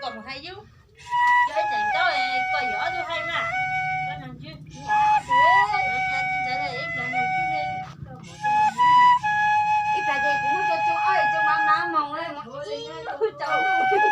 Koj mus hais yub, cov ib tseem ntaub, koj yuav ob tug hais mas. Koj nag tswb, ib plaws nag tswb, ib plaws ces kuv muab cov tsoo ob tsoo mab mab moog le mus ib lub tsaus lub.